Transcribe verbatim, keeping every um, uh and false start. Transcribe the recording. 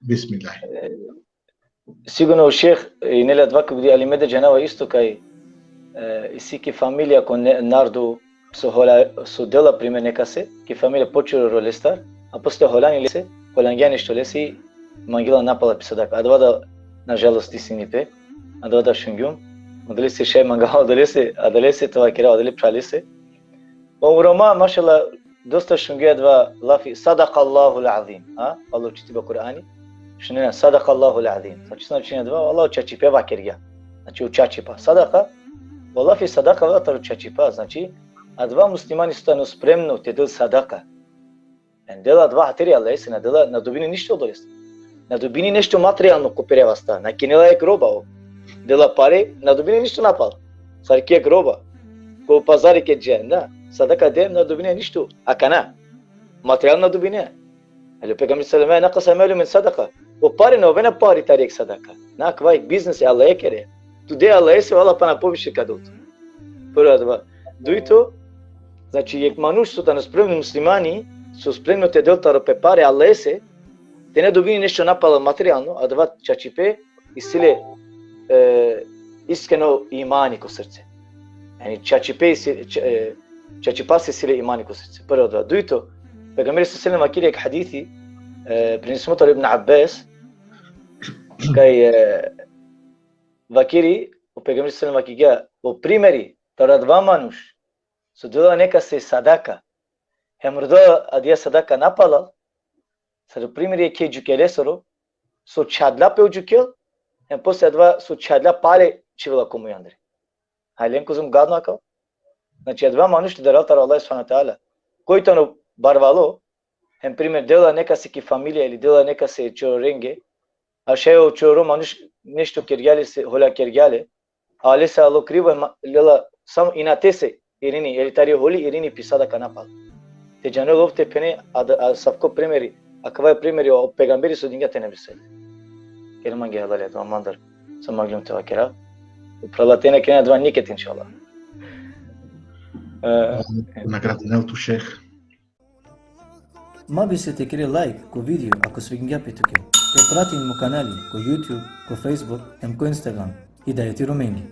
Bismillah. Sigurno o šejh, i nele adava ko godi alime da džanava isto kaj, e, isi ki familija ko ne-, narodo so hola, so dela primer nekase, ki familija počelo ro lestar, a posle holani lese, holangja nešto lesi, mangela napala pi sadaka. Adava da, nažalost, isi nipe, adava da šungjum, adalese šaj mangava, adalese, adalese te vakera, adale phralese. O Roma, mašallah, dosta šungjum adava lafi, sadakallahul azim, ha? Allah čitiba Kur'ani, šunena, sadakallahul azim. Znači, značenje adava, Allah čačipe vakergja. Znači, o čačipa. Sadaka, o lafi sadaka avela taro čačipa, znači, adava muslimani so tano spremno te del sadaka. Em dela adava hatiri Allahese, na dela, na dobini ništo odolese. Na dobini nešto materijalno ko pere vasta, na kinela jek roba ov. Dela pare, na dobini ništo napal. Sar ki jek roba. Ko pazari ked dža, na. Sadaka de, na dobini ništo. Akana. Materijalno na dobini. Ali o pejgamberi sallallahu alejhi ve sellem, nakasa malu min sadaka. O pare na ovena pari tari jek sadaka. Na, akava jek biznis e Allahekere. Tu de Allahese, o Allah pana poviše ka del tut. Prvo adava. Dujto, znači, jek manuš so tano spremno muslimani, so spremno te del taro pe pare Allahese, te na dobini nešto napal materijalno, adava čačipe, isi le, e, iskreno imani ko srce. Jani, čačipe isi, ča-, e, čačipase isi le imani ko srce. Prvo adava. Dujto, pejgamberi sallallahu alejhi ve sellem vakeri jek hadisi, e, prenesimo taro Ibn Abbas, kaj, e, vakeri, o pejgamberi sallallahu alejhi ve sellem vakergja, o primeri taro adava manuš so dela nekase sadaka, hem rodela adaja sadaka napalal, sar o primeri jekhe džukelesoro, so čhadla pe o džukel, hem posle adava so čhadla pale čhivela ko muj andre. Hajlen kozom gadno akava. Znači, adava manuš te daral taro Allah subhanahu ve teala. Koj tano barvalo, hem primer dela nekase ki familija ili dela nekase čororenge, a šaj o čororo manuš nešto kergja lese, hola kergja le, a lese alo krivo, ma-, lela samo inatese irini, ili tari holi irini pi sadaka napal. Te džanel ov te phene, a, a savko primeri, akava primeri o pejgamberi so dingja te na misel. Kere mange halali adava mandar, so manglum te vakera. O phrala te na keren adava niked, inšallah. E, Nagradinel tu, šejh. Ma bister te kere like ko video ako svidingja pe tuke. Te pratin mo kanali ko YouTube, ko Facebook, hem ko Instagram. Hidajeti Romengi.